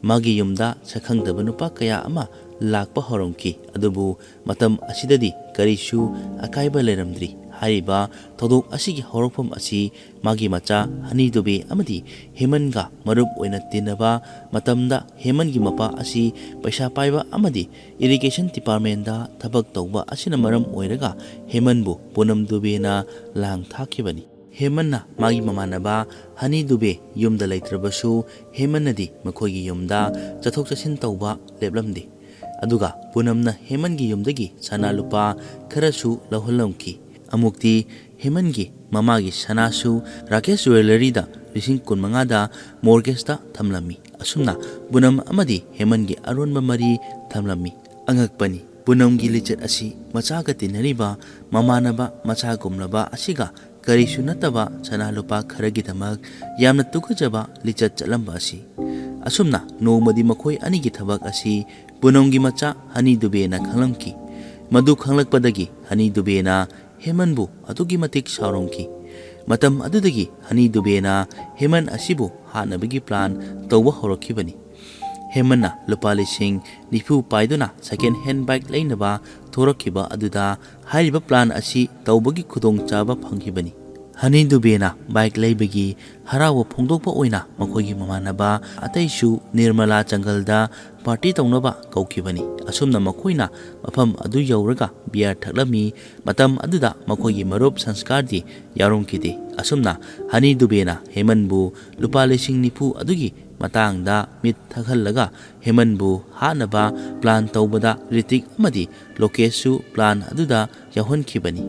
ꯃꯥꯒꯤ ꯌꯨꯝꯗ ꯁꯛꯈꯪꯗꯕ ꯅꯨꯄꯥ ꯀꯌꯥ ꯑꯃ ꯂꯥꯛꯄ ꯍꯧꯔꯝꯈꯤ, ꯑꯗꯨꯕꯨ ꯃꯇꯝ ꯑꯁꯤꯗꯗꯤ ꯀꯔꯤꯁꯨ ꯑꯀꯥꯏꯕ ꯂꯩꯔꯝꯗ꯭ꯔꯤ꯫ ꯍꯥꯏꯔꯤꯕ ꯊꯧꯗꯣꯛ ꯑꯁꯤꯒꯤ ꯍꯧꯔꯛꯐꯝ ꯑꯁꯤ ꯃꯥꯒꯤ ꯃꯆꯥ ꯍꯅꯤ ꯗꯨꯕꯦ ꯑꯃꯗꯤ ꯍꯦꯃꯟꯒ ꯃꯔꯨꯞ ꯑꯣꯏꯅ ꯇꯤꯟꯅꯕ ꯃꯇꯝꯗ, ꯍꯦꯃꯟꯒꯤ ꯃꯄꯥ ꯑꯁꯤ ꯄꯩꯁꯥ ꯄꯥꯏꯕ ꯑꯃꯗꯤ ꯏꯔꯤꯒꯦꯁꯟ ꯗꯤꯄꯥꯔꯠꯃꯦꯟꯗ ꯊꯕꯛ ꯇꯧꯕ ꯑꯁꯤꯅ ꯃꯔꯝ ꯑꯣꯏꯔꯒ ꯍꯦꯃꯟꯕꯨ ꯄꯨꯅꯝ ꯗꯨꯕꯦꯅ ꯂꯥꯡ ꯊꯥꯈꯤꯕꯅꯤ꯫ ꯍꯦꯃꯟꯅ ꯃꯥꯒꯤ ꯃꯃꯥꯟꯅꯕ ꯍꯅꯤ ꯗꯨꯕꯦ ꯌꯨꯝꯗ ꯂꯩꯇ꯭ꯔꯕꯁꯨ, ꯍꯦꯃꯟꯅꯗꯤ ꯃꯈꯣꯏꯒꯤ ꯌꯨꯝꯗ ꯆꯠꯊꯣꯛ ꯆꯠꯁꯤꯟ ꯇꯧꯕ ꯂꯦꯞꯂꯝꯗꯦ꯫ ꯑꯗꯨꯒ ꯄꯨꯅꯝꯅ ꯍꯦꯃꯟꯒꯤ ꯌꯨꯝꯗꯒꯤ ꯁꯅꯥ ꯂꯨꯄꯥ ꯈꯔꯁꯨ ꯂꯧꯍꯜꯂꯝꯈꯤ꯫ ꯑꯃꯨꯛꯇꯤ ꯍꯦꯃꯟꯒꯤ ꯃꯃꯥꯒꯤ ꯁꯅꯥꯁꯨ ꯔꯥꯀꯦꯁ ꯖꯨꯋꯦꯂꯔꯤꯗ ꯂꯤꯁꯤꯡ ꯀꯨꯟꯃꯉꯥꯗ ꯃꯣꯔꯒꯦꯖꯇ ꯊꯝꯂꯝꯃꯤ꯫ ꯑꯁꯨꯝꯅ ꯄꯨꯅꯝ ꯑꯃꯗꯤ ꯍꯦꯃꯟꯒꯤ ꯑꯔꯣꯟꯕ ꯃꯔꯤ ꯊꯝꯂꯝꯃꯤ꯫ ꯑꯉꯛꯄꯅꯤ, ꯄꯨꯅꯝꯒꯤ ꯂꯤꯆꯠ ꯑꯁꯤ ꯃꯆꯥꯒ ꯇꯤꯟꯅꯔꯤꯕ ꯃꯃꯥꯟꯅꯕ ꯃꯆꯥꯒꯨꯝꯂꯕ ꯑꯁꯤꯒ ꯀꯔꯤꯁꯨ ꯅꯠꯇꯕ ꯁꯅꯥ ꯂꯨꯄꯥ ꯈꯔꯒꯤꯗꯃꯛ ꯌꯥꯝꯅ ꯇꯨꯀꯠꯆꯕ ꯂꯤꯆꯠ ꯆꯠꯂꯝꯕ ꯑꯁꯤ꯫ ꯑꯁꯨꯝꯅ ꯅꯣꯡꯃꯗꯤ ꯃꯈꯣꯏ ꯑꯅꯤꯒꯤ ꯊꯕꯛ ꯑꯁꯤ ꯄꯨꯅꯝꯒꯤ ꯃꯆꯥ ꯍꯅꯤ ꯗꯨꯕꯦꯅ ꯈꯪꯂꯝꯈꯤ꯫ ꯃꯗꯨ ꯈꯪꯂꯛꯄꯗꯒꯤ ꯍꯅꯤ ꯗꯨꯕꯦꯅ ꯍꯦꯃꯟꯕꯨ ꯑꯗꯨꯛꯀꯤ ꯃꯇꯤꯛ ꯁꯥꯎꯔꯝꯈꯤ꯫ ꯃꯇꯝ ꯑꯗꯨꯗꯒꯤ ꯍꯅꯤ ꯗꯨꯕꯦꯅ ꯍꯦꯃꯟ ꯑꯁꯤꯕꯨ ꯍꯥꯠꯅꯕꯒꯤ ꯄ꯭ꯂꯥꯟ ꯇꯧꯕ ꯍꯧꯔꯛꯈꯤꯕꯅꯤ꯫ ꯍꯦꯃꯟꯅ ꯂꯨꯄꯥ ꯂꯤꯁꯤꯡ ꯅꯤꯐꯨ ꯄꯥꯏꯗꯨꯅ ꯁꯦꯀꯦꯟ ꯍꯦꯟ ꯕꯥꯏꯛ ꯂꯩꯅꯕ ꯊꯣꯔꯛꯈꯤꯕ ꯑꯗꯨꯗ ꯍꯥꯏꯔꯤꯕ ꯄ꯭ꯂꯥꯟ ꯑꯁꯤ ꯇꯧꯕꯒꯤ ꯈꯨꯗꯣꯡꯆꯥꯕ ꯐꯪꯈꯤꯕꯅꯤ꯫ ꯍꯅꯤ ꯗꯨꯕꯦꯅ ꯕꯥꯏꯛ ꯂꯩꯕꯒꯤ ꯍꯔꯥꯎꯕ ꯐꯣꯡꯗꯣꯛꯄ ꯑꯣꯏꯅ ꯃꯈꯣꯏꯒꯤ ꯃꯃꯥꯟꯅꯕ ꯑꯇꯩꯁꯨ ꯅꯤꯔꯃꯂꯥ ꯖꯪꯒꯜꯗ ꯄꯥꯔꯇꯤ ꯇꯧꯅꯕ ꯀꯧꯈꯤꯕꯅꯤ꯫ ꯑꯁꯨꯝꯅ ꯃꯈꯣꯏꯅ ꯃꯐꯝ ꯑꯗꯨ ꯌꯧꯔꯒ ꯕꯤꯌꯔ ꯊꯛꯂꯝꯃꯤ꯫ ꯃꯇꯝ ꯑꯗꯨꯗ ꯃꯈꯣꯏꯒꯤ ꯃꯔꯨꯞ ꯁꯪꯁꯀꯥꯔꯗꯤ ꯌꯥꯎꯔꯝꯈꯤꯗꯦ꯫ ꯑꯁꯨꯝꯅ ꯍꯅꯤ ꯗꯨꯕꯦꯅ ꯍꯦꯃꯟꯕꯨ ꯂꯨꯄꯥ ꯂꯤꯁꯤꯡ ꯅꯤꯐꯨ ꯑꯗꯨꯒꯤ ꯃꯇꯥꯡꯗ ꯃꯤꯠ ꯊꯛꯍꯜꯂꯒ ꯍꯦꯃꯟꯕꯨ ꯍꯥꯠꯅꯕ ꯄ꯭ꯂꯥꯟ ꯇꯧꯕꯗ ꯔꯤꯇꯤꯛ ꯑꯃꯗꯤ ꯂꯣꯀꯦꯁꯁꯨ ꯄ꯭ꯂꯥꯟ ꯑꯗꯨꯗ ꯌꯥꯎꯍꯟꯈꯤꯕꯅꯤ꯫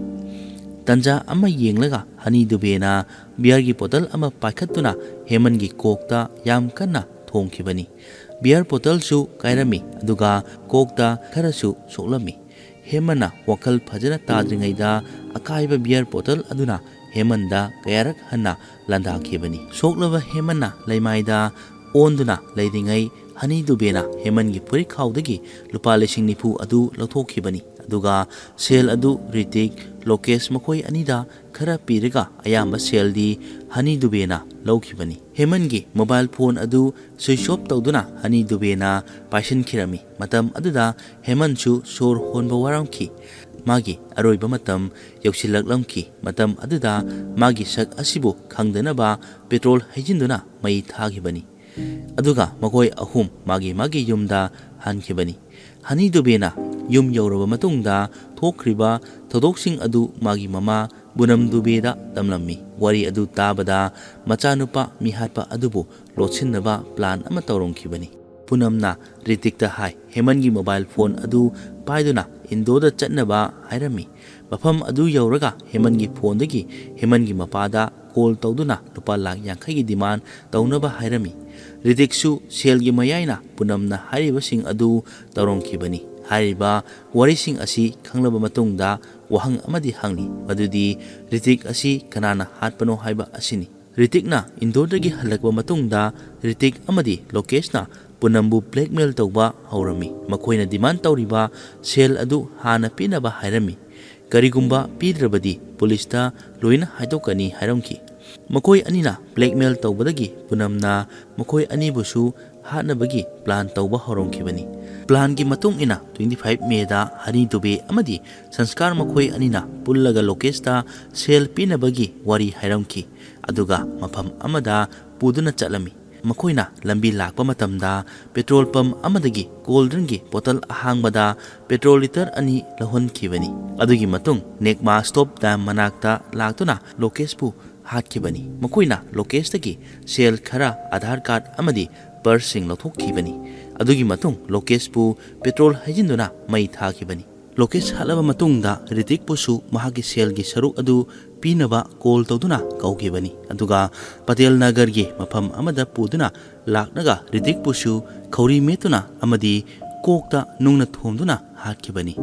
ꯇꯟꯖꯥ ꯑꯃ ꯌꯦꯡꯂꯒ ꯍꯅꯤ ꯗꯨꯕꯦꯅ ꯕꯤꯌꯔꯒꯤ ꯕꯣꯇꯜ ꯑꯃ ꯄꯥꯏꯈꯠꯇꯨꯅ ꯍꯦꯃꯟꯒꯤ ꯀꯣꯛꯇ ꯌꯥꯝ ꯀꯟꯅ ꯊꯣꯝꯈꯤꯕꯅꯤ꯫ ꯕꯤꯌꯔ ꯕꯣꯇꯜꯁꯨ ꯀꯥꯏꯔꯝꯃꯤ, ꯑꯗꯨꯒ ꯀꯣꯛꯇ ꯈꯔꯁꯨ ꯁꯣꯛꯂꯝꯃꯤ꯫ ꯍꯦꯃꯟꯅ ꯋꯥꯈꯜ ꯐꯖꯅ ꯇꯥꯗ꯭ꯔꯤꯉꯩꯗ ꯑꯀꯥꯏꯕ ꯕꯤꯌꯔ ꯕꯣꯇꯜ ꯑꯗꯨꯅ ꯍꯦꯃꯟꯗ ꯀꯌꯥꯔꯛ ꯍꯟꯅ ꯂꯥꯟꯗꯥꯈꯤꯕꯅꯤ꯫ ꯁꯣꯛꯂꯕ ꯍꯦꯃꯟꯅ ꯂꯩꯃꯥꯏꯗ ꯑꯣꯟꯗꯨꯅ ꯂꯩꯔꯤꯉꯩ ꯍꯅꯤ ꯗꯨꯕꯦꯅ ꯍꯦꯃꯟꯒꯤ ꯐꯨꯔꯤꯠꯈꯥꯎꯗꯒꯤ ꯂꯨꯄꯥ ꯂꯤꯁꯤꯡ ꯅꯤꯐꯨ ꯑꯗꯨ ꯂꯧꯊꯣꯛꯈꯤꯕꯅꯤ꯫ ꯑꯗꯨꯒ ꯁꯦꯜ ꯑꯗꯨ ꯔꯤꯇꯤꯛ, ꯂꯣꯀꯦꯁ ꯃꯈꯣꯏ ꯑꯅꯤꯗ ꯈꯔ ꯄꯤꯔꯒ ꯑꯌꯥꯝꯕ ꯁꯦꯜꯗꯤ ꯍꯅꯤ ꯗꯨꯕꯦꯅ ꯂꯧꯈꯤꯕꯅꯤ꯫ ꯍꯦꯃꯟꯒꯤ ꯃꯣꯕꯥꯏꯜ ꯐꯣꯟ ꯑꯗꯨ ꯁ꯭ꯋꯤꯆ ꯑꯣꯐ ꯇꯧꯗꯨꯅ ꯍꯅꯤ ꯗꯨꯕꯦꯅ ꯄꯥꯏꯁꯤꯟꯈꯤꯔꯝꯃꯤ꯫ ꯃꯇꯝ ꯑꯗꯨꯗ ꯍꯦꯃꯟꯁꯨ ꯁꯣꯔ ꯍꯣꯟꯕ ꯋꯥꯔꯝꯈꯤ꯫ ꯃꯥꯒꯤ ꯑꯔꯣꯏꯕ ꯃꯇꯝ ꯌꯧꯁꯤꯜꯂꯛꯂꯝꯈꯤ꯫ ꯃꯇꯝ ꯑꯗꯨꯗ ꯃꯥꯒꯤ ꯁꯛ ꯑꯁꯤꯕꯨ ꯈꯪꯗꯅꯕ ꯄꯦꯇ꯭ꯔꯣꯜ ꯍꯩꯖꯤꯟꯗꯨꯅ ꯃꯩ ꯊꯥꯈꯤꯕꯅꯤ꯫ ꯑꯗꯨꯒ ꯃꯈꯣꯏ ꯑꯍꯨꯝ ꯃꯥꯒꯤ ꯃꯥꯒꯤ ꯌꯨꯝꯗ ꯍꯟꯈꯤꯕꯅꯤ꯫ ꯍꯅꯤ ꯗꯨꯕꯦꯅ ꯌꯨꯝ ꯌꯧꯔꯕ ꯃꯇꯨꯡꯗ ꯊꯣꯛꯈ꯭ꯔꯤꯕ ꯊꯧꯗꯣꯛꯁꯤꯡ ꯑꯗꯨ ꯃꯥꯒꯤ ꯃꯃꯥ ꯄꯨꯅꯝ ꯗꯨꯕꯦꯗ ꯇꯝꯂꯝꯃꯤ꯫ ꯋꯥꯔꯤ ꯑꯗꯨ ꯇꯥꯕꯗ ꯃꯆꯥꯅꯨꯄꯥ ꯃꯤꯍꯥꯠꯄ ꯑꯗꯨꯕꯨ ꯂꯣꯠꯁꯤꯟꯅꯕ ꯄ꯭ꯂꯥꯟ ꯑꯃ ꯇꯧꯔꯝꯈꯤꯕꯅꯤ꯫ ꯄꯨꯅꯝꯅ ꯔꯤꯇꯤꯛꯇ ꯍꯥꯏ, ꯍꯦꯃꯟꯒꯤ ꯃꯣꯕꯥꯏꯜ ꯐꯣꯟ ꯑꯗꯨ ꯄꯥꯏꯗꯨꯅ ꯏꯟꯗꯣꯔꯗ ꯆꯠꯅꯕ ꯍꯥꯏꯔꯝꯃꯤ꯫ ꯃꯐꯝ ꯑꯗꯨ ꯌꯧꯔꯒ ꯍꯦꯃꯟꯒꯤ ꯐꯣꯟꯗꯒꯤ ꯍꯦꯃꯟꯒꯤ ꯃꯄꯥꯗ ꯀꯣꯜ ꯇꯧꯗꯨꯅ ꯂꯨꯄꯥ ꯂꯥꯈ ꯌꯥꯡꯈꯩꯒꯤ ꯗꯤꯃꯥꯟ ꯇꯧꯅꯕ ꯍꯥꯏꯔꯝꯃꯤ꯫ ꯔꯤꯇꯤꯛꯁꯨ ꯁꯦꯜꯒꯤ ꯃꯌꯥꯏꯅ ꯄꯨꯅꯝꯅ ꯍꯥꯏꯔꯤꯕꯁꯤꯡ ꯑꯗꯨ ꯇꯧꯔꯝꯈꯤꯕꯅꯤ꯫ ꯍꯥꯏꯔꯤꯕ ꯋꯥꯔꯤꯁꯤꯡ ꯑꯁꯤ ꯈꯪꯂꯕ ꯃꯇꯨꯡꯗ ꯋꯥꯍꯪ ꯑꯃꯗꯤ ꯍꯪꯂꯤ, ꯃꯗꯨꯗꯤ ꯔꯤꯇꯤꯛ ꯑꯁꯤ ꯀꯅꯥꯅ ꯍꯥꯠꯄꯅꯣ ꯍꯥꯏꯕ ꯑꯁꯤꯅꯤ꯫ ꯔꯤꯇꯤꯛꯅ ꯏꯟꯗꯣꯔꯗꯒꯤ ꯍꯜꯂꯛꯄ ꯃꯇꯨꯡꯗ ꯔꯤꯇꯤꯛ ꯑꯃꯗꯤ ꯂꯣꯀꯦꯁꯅ ꯄꯨꯅꯝꯕꯨ ꯕ꯭ꯂꯦꯛꯃꯦꯜ ꯇꯧꯕ ꯍꯧꯔꯝꯃꯤ꯫ ꯃꯈꯣꯏꯅ ꯗꯤꯃꯥꯟ ꯇꯧꯔꯤꯕ ꯁꯦꯜ ꯑꯗꯨ ꯍꯥꯟꯅ ꯄꯤꯅꯕ ꯍꯥꯏꯔꯝꯃꯤ꯫ ꯀꯔꯤꯒꯨꯝꯕ ꯄꯤꯗ꯭ꯔꯕꯗꯤ ꯄꯨꯂꯤꯁꯇ ꯂꯣꯏꯅ ꯍꯥꯏꯗꯣꯛꯀꯅꯤ ꯍꯥꯏꯔꯝꯈꯤ꯫ ꯃꯈꯣꯏ ꯑꯅꯤꯅ ꯕ꯭ꯂꯦꯛꯃꯦꯜ ꯇꯧꯕꯗꯒꯤ ꯄꯨꯅꯝꯅ ꯃꯈꯣꯏ ꯑꯅꯤꯕꯨꯁꯨ ꯍꯥꯠꯅꯕꯒꯤ ꯄ꯭ꯂꯥꯟ ꯇꯧꯕ ꯍꯧꯔꯝꯈꯤꯕꯅꯤ꯫ ꯄ꯭ꯂꯥꯟꯒꯤ ꯃꯇꯨꯡ ꯏꯟꯅ twenty five ꯃꯦꯗ ꯍꯅꯤ ꯗꯨꯕꯦ ꯑꯃꯗꯤ ꯁꯪꯁꯀꯥꯔ ꯃꯈꯣꯏ ꯑꯅꯤꯅ ꯄꯨꯜꯂꯒ ꯂꯣꯀꯦꯁꯇ ꯁꯦꯜ ꯄꯤꯅꯕꯒꯤ ꯋꯥꯔꯤ ꯍꯥꯏꯔꯝꯈꯤ꯫ ꯑꯗꯨꯒ ꯃꯐꯝ ꯑꯃꯗ ꯄꯨꯗꯨꯅ ꯆꯠꯂꯝꯃꯤ꯫ ꯃꯈꯣꯏꯅ ꯂꯝꯕꯤ ꯂꯥꯛꯄ ꯃꯇꯝꯗ ꯄꯦꯇ꯭ꯔꯣꯜ ꯄꯝ ꯑꯃꯗꯒꯤ ꯀꯣꯜ ꯗ꯭ꯔꯤꯡꯒꯤ ꯕꯣꯇꯜ ꯑꯍꯥꯡꯕꯗ ꯄꯦꯇ꯭ꯔꯣꯜ ꯂꯤꯇꯔ ꯑꯅꯤ ꯂꯧꯍꯟꯈꯤꯕꯅꯤ꯫ ꯑꯗꯨꯒꯤ ꯃꯇꯨꯡ ꯅꯦꯛꯃꯥ ꯁ꯭ꯇꯣꯞ ꯗꯥꯝ ꯃꯅꯥꯛꯇ ꯂꯥꯛꯇꯨꯅ ꯂꯣꯀꯦꯁꯄꯨ ꯍꯥꯠꯈꯤꯕꯅꯤ꯫ ꯃꯈꯣꯏꯅ ꯂꯣꯀꯦꯁꯇꯒꯤ ꯁꯦꯜ ꯈꯔ, ꯑꯥꯙꯥꯔ ꯀꯥꯔꯗ ꯑꯃꯗꯤ ꯄꯔꯁꯁꯤꯡ ꯂꯧꯊꯣꯛꯈꯤꯕꯅꯤ꯫ ꯑꯗꯨꯒꯤ ꯃꯇꯨꯡ ꯂꯣꯀꯦꯁꯄꯨ ꯄꯦꯇ꯭ꯔꯣꯜ ꯍꯩꯖꯤꯟꯗꯨꯅ ꯃꯩ ꯊꯥꯈꯤꯕꯅꯤ꯫ ꯂꯣꯀꯦꯁ ꯍꯥꯠꯂꯕ ꯃꯇꯨꯡꯗ ꯔꯤꯇꯤꯛꯄꯨꯁꯨ ꯃꯍꯥꯛꯀꯤ ꯁꯦꯜꯒꯤ ꯁꯔꯨꯛ ꯑꯗꯨ ꯄꯤꯅꯕ ꯀꯣꯜ ꯇꯧꯗꯨꯅ ꯀꯧꯈꯤꯕꯅꯤ꯫ ꯑꯗꯨꯒ ꯄꯇꯦꯜ ꯅꯒꯔꯒꯤ ꯃꯐꯝ ꯑꯃꯗ ꯄꯨꯗꯨꯅ ꯂꯥꯛꯂꯒ ꯔꯤꯇꯤꯛꯄꯨꯁꯨ ꯈꯧꯔꯤ ꯃꯦꯠꯇꯨꯅ ꯑꯃꯗꯤ ꯀꯣꯛꯇ ꯅꯨꯡꯅ ꯊꯣꯝꯗꯨꯅ ꯍꯥꯠꯈꯤꯕꯅꯤ꯫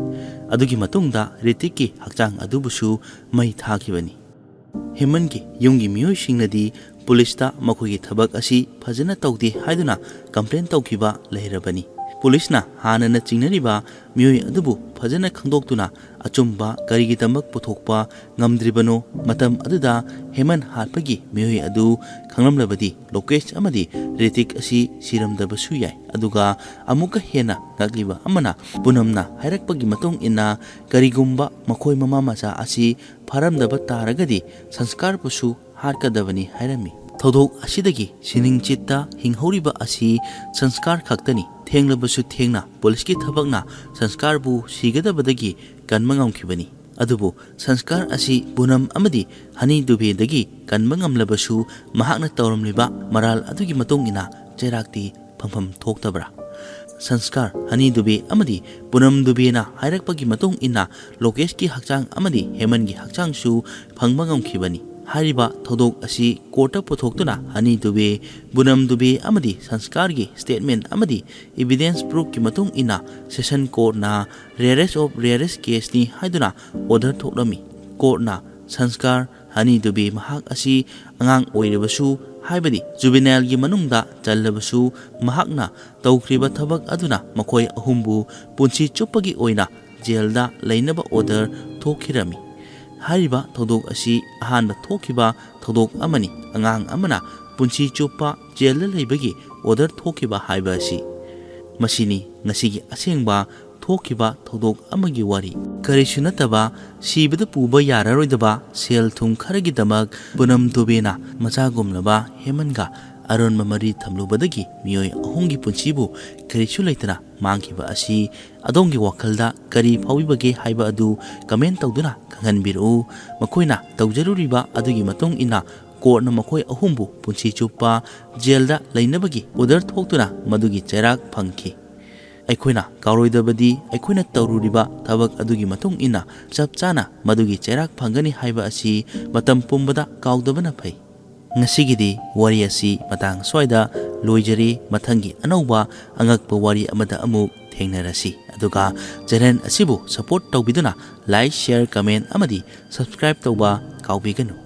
ꯑꯗꯨꯒꯤ ꯃꯇꯨꯡꯗ ꯔꯤꯇꯤꯛꯀꯤ ꯍꯛꯆꯥꯡ ꯑꯗꯨꯕꯨꯁꯨ ꯃꯩ ꯊꯥꯈꯤꯕꯅꯤ꯫ ꯍꯦꯃꯟꯒꯤ ꯌꯨꯝꯒꯤ ꯃꯤꯑꯣꯏꯁꯤꯡꯅꯗꯤ ꯄꯨꯂꯤꯁꯇ ꯃꯈꯣꯏꯒꯤ ꯊꯕꯛ ꯑꯁꯤ ꯐꯖꯅ ꯇꯧꯗꯦ ꯍꯥꯏꯗꯨꯅ ꯀꯝꯄ꯭ꯂꯦꯟ ꯇꯧꯈꯤꯕ ꯂꯩꯔꯕꯅꯤ꯫ ꯄꯨꯂꯤꯁꯅ ꯍꯥꯟꯅꯅ ꯆꯤꯡꯅꯔꯤꯕ ꯃꯤꯑꯣꯏ ꯑꯗꯨꯕꯨ ꯐꯖꯅ ꯈꯪꯗꯣꯛꯇꯨꯅ ꯑꯆꯨꯝꯕ ꯀꯔꯤꯒꯤꯗꯃꯛ ꯄꯨꯊꯣꯛꯄ ꯉꯝꯗ꯭ꯔꯤꯕꯅꯣ? ꯃꯇꯝ ꯑꯗꯨꯗ ꯍꯦꯃꯟ ꯍꯥꯠꯄꯒꯤ ꯃꯤꯑꯣꯏ ꯑꯗꯨ ꯈꯪꯂꯝꯂꯕꯗꯤ ꯂꯣꯀꯦꯁ ꯑꯃꯗꯤ ꯔꯤꯇꯤꯛ ꯑꯁꯤ ꯁꯤꯔꯝꯗꯕꯁꯨ ꯌꯥꯏ꯫ ꯑꯗꯨꯒ ꯑꯃꯨꯛꯀ ꯍꯦꯟꯅ ꯉꯛꯂꯤꯕ ꯑꯃꯅ, ꯄꯨꯅꯝꯅ ꯍꯥꯏꯔꯛꯄꯒꯤ ꯃꯇꯨꯡ ꯏꯟꯅ ꯀꯔꯤꯒꯨꯝꯕ ꯃꯈꯣꯏ ꯃꯃꯥ ꯃꯆꯥ ꯑꯁꯤ ꯐꯥꯔꯝꯗꯕ ꯇꯥꯔꯒꯗꯤ ꯁꯪꯁꯀꯥꯔꯕꯨꯁꯨ ꯍꯥꯠꯀꯗꯕꯅꯤ ꯍꯥꯏꯔꯝꯃꯤ꯫ ꯊꯧꯗꯣꯛ ꯑꯁꯤꯗꯒꯤ ꯁꯤꯅꯤꯡꯆꯤꯠꯇ ꯍꯤꯡꯍꯧꯔꯤꯕ ꯑꯁꯤ ꯁꯪꯁꯀꯥꯔ ꯈꯛꯇꯅꯤ꯫ ꯊꯦꯡꯂꯕꯁꯨ ꯊꯦꯡꯅ ꯄꯨꯂꯤꯁꯀꯤ ꯊꯕꯛꯅ ꯁꯪꯁꯀꯥꯔꯕꯨ ꯁꯤꯒꯗꯕꯗꯒꯤ ꯀꯟꯕ ꯉꯝꯈꯤꯕꯅꯤ꯫ ꯑꯗꯨꯕꯨ ꯁꯪꯁꯀꯥꯔ ꯑꯁꯤ ꯄꯨꯅꯝ ꯑꯃꯗꯤ ꯍꯅꯤ ꯗꯨꯕꯦꯗꯒꯤ ꯀꯟꯕ ꯉꯝꯂꯕꯁꯨ, ꯃꯍꯥꯛꯅ ꯇꯧꯔꯝꯂꯤꯕ ꯃꯔꯥꯜ ꯑꯗꯨꯒꯤ ꯃꯇꯨꯡ ꯏꯟꯅ ꯆꯩꯔꯥꯛꯇꯤ ꯐꯪꯐꯝ ꯊꯣꯛꯇꯕ꯭ꯔꯥ? ꯁꯪꯁꯀꯥꯔ, ꯍꯅꯤ ꯗꯨꯕꯦ ꯑꯃꯗꯤ ꯄꯨꯅꯝ ꯗꯨꯕꯦꯅ ꯍꯥꯏꯔꯛꯄꯒꯤ ꯃꯇꯨꯡ ꯏꯟꯅ ꯂꯣꯀꯦꯁꯀꯤ ꯍꯛꯆꯥꯡ ꯑꯃꯗꯤ ꯍꯦꯃꯟꯒꯤ ꯍꯛꯆꯥꯡꯁꯨ ꯐꯪꯕ ꯉꯝꯈꯤꯕꯅꯤ꯫ ꯍꯥꯏꯔꯤꯕ ꯊꯧꯗꯣꯛ ꯑꯁꯤ ꯀꯣꯔꯠꯇ ꯄꯨꯊꯣꯛꯇꯨꯅ ꯍꯅꯤ ꯗꯨꯕꯦ, ꯄꯨꯅꯝ ꯗꯨꯕꯦ ꯑꯃꯗꯤ ꯁꯪꯁꯀꯥꯔꯒꯤ ꯁ꯭ꯇꯦꯠꯃꯦꯟ ꯑꯃꯗꯤ ꯏꯕꯤꯗꯦꯟꯁ ꯄ꯭ꯔꯨꯐꯀꯤ ꯃꯇꯨꯡ ꯏꯟꯅ ꯁꯦꯁꯟ ꯀꯣꯔꯠꯅ rarest of rarest caseꯅꯤ ꯍꯥꯏꯗꯨꯅ ꯑꯣꯔꯗꯔ ꯊꯣꯛꯂꯝꯃꯤ꯫ ꯀꯣꯔꯠꯅ ꯁꯪꯁꯀꯥꯔ, ꯍꯅꯤ ꯗꯨꯕꯦ ꯃꯍꯥꯛ ꯑꯁꯤ ꯑꯉꯥꯡ ꯑꯣꯏꯔꯕꯁꯨ, ꯍꯥꯏꯕꯗꯤ ꯖꯨꯕꯦꯅꯥꯏꯜꯒꯤ ꯃꯅꯨꯡꯗ ꯆꯜꯂꯕꯁꯨ, ꯃꯍꯥꯛꯅ ꯇꯧꯈ꯭ꯔꯤꯕ ꯊꯕꯛ ꯑꯗꯨꯅ ꯃꯈꯣꯏ ꯑꯍꯨꯝꯕꯨ ꯄꯨꯟꯁꯤ ꯆꯨꯞꯄꯒꯤ ꯑꯣꯏꯅ ꯖꯦꯜꯗ ꯂꯩꯅꯕ ꯑꯣꯔꯗꯔ ꯊꯣꯛꯈꯤꯔꯝꯃꯤ꯫ ꯍꯥꯏꯔꯤꯕ ꯊꯧꯗꯣꯛ ꯑꯁꯤ ꯑꯍꯥꯟꯕ ꯊꯣꯛꯈꯤꯕ ꯊꯧꯗꯣꯛ ꯑꯃꯅꯤ꯫ ꯑꯉꯥꯡ ꯑꯃꯅ ꯄꯨꯟꯁꯤ ꯆꯨꯞꯄ ꯖꯦꯜꯗ ꯂꯩꯕꯒꯤ ꯑꯣꯔꯗꯔ ꯊꯣꯛꯈꯤꯕ ꯍꯥꯏꯕ ꯑꯁꯤ꯫ ꯃꯁꯤꯅꯤ ꯉꯁꯤꯒꯤ ꯑꯁꯦꯡꯕ ꯊꯣꯛꯈꯤꯕ ꯊꯧꯗꯣꯛ ꯑꯃꯒꯤ ꯋꯥꯔꯤ꯫ ꯀꯔꯤꯁꯨ ꯅꯠꯇꯕ, ꯁꯤꯕꯗ ꯄꯨꯕ ꯌꯥꯔꯔꯣꯏꯗꯕ ꯁꯦꯜ ꯊꯨꯝ ꯈꯔꯒꯤꯗꯃꯛ ꯄꯨꯅꯝ ꯗꯨꯕꯦꯅ ꯃꯆꯥꯒꯨꯝꯂꯕ ꯍꯦꯃꯟꯒ ꯑꯔꯣꯟꯕ ꯃꯔꯤ ꯊꯝꯂꯨꯕꯗꯒꯤ ꯃꯤꯑꯣꯏ ꯑꯍꯨꯝꯒꯤ ꯄꯨꯟꯁꯤꯕꯨ ꯀꯔꯤꯁꯨ ꯂꯩꯇꯅ ꯃꯥꯡꯈꯤꯕ ꯑꯁꯤ ꯑꯗꯣꯝꯒꯤ ꯋꯥꯈꯜꯗ ꯀꯔꯤ ꯐꯥꯎꯕꯤꯕꯒꯦ ꯍꯥꯏꯕ ꯑꯗꯨ ꯀꯃꯦꯟ ꯇꯧꯗꯨꯅ ꯈꯪꯍꯟꯕꯤꯔꯛꯎ꯫ ꯃꯈꯣꯏꯅ ꯇꯧꯖꯔꯨꯔꯤꯕ ꯑꯗꯨꯒꯤ ꯃꯇꯨꯡ ꯏꯟꯅ ꯀꯣꯔꯠꯅ ꯃꯈꯣꯏ ꯑꯍꯨꯝꯕꯨ ꯄꯨꯟꯁꯤ ꯆꯨꯞꯄ ꯖꯦꯜꯗ ꯂꯩꯅꯕꯒꯤ ꯑꯣꯔꯗꯔ ꯊꯣꯛꯇꯨꯅ ꯃꯗꯨꯒꯤ ꯆꯩꯔꯥꯛ ꯐꯪꯈꯤ꯫ ꯑꯩꯈꯣꯏꯅ ꯀꯥꯎꯔꯣꯏꯗꯕꯗꯤ ꯑꯩꯈꯣꯏꯅ ꯇꯧꯔꯨꯔꯤꯕ ꯊꯕꯛ ꯑꯗꯨꯒꯤ ꯃꯇꯨꯡ ꯏꯟꯅ ꯆꯞ ꯆꯥꯅ ꯃꯗꯨꯒꯤ ꯆꯩꯔꯥꯛ ꯐꯪꯒꯅꯤ ꯍꯥꯏꯕ ꯑꯁꯤ ꯃꯇꯝ ꯄꯨꯝꯕꯗ ꯀꯥꯎꯗꯕꯅ ꯐꯩ꯫ ꯉꯁꯤꯒꯤꯗꯤ ꯋꯥꯔꯤ ꯑꯁꯤ ꯃꯇꯥꯡ ꯁ꯭ꯋꯥꯏꯗ ꯂꯣꯏꯖꯔꯦ꯫ ꯃꯊꯪꯒꯤ ꯑꯅꯧꯕ ꯑꯉꯛꯄ ꯋꯥꯔꯤ ꯑꯃꯗ ꯑꯃꯨꯛ ꯊꯦꯡꯅꯔꯁꯤ꯫ ꯑꯗꯨꯒ ꯆꯦꯅꯦꯜ ꯑꯁꯤꯕꯨ ꯁꯄꯣꯔꯠ ꯇꯧꯕꯤꯗꯨꯅ ꯂꯥꯏꯛ, ꯁꯤꯌꯔ, ꯀꯃꯦꯟ ꯑꯃꯗꯤ ꯁꯕꯁꯀ꯭ꯔꯥꯏꯕ ꯇꯧꯕ ꯀꯥꯎꯕꯤꯒꯅꯨ꯫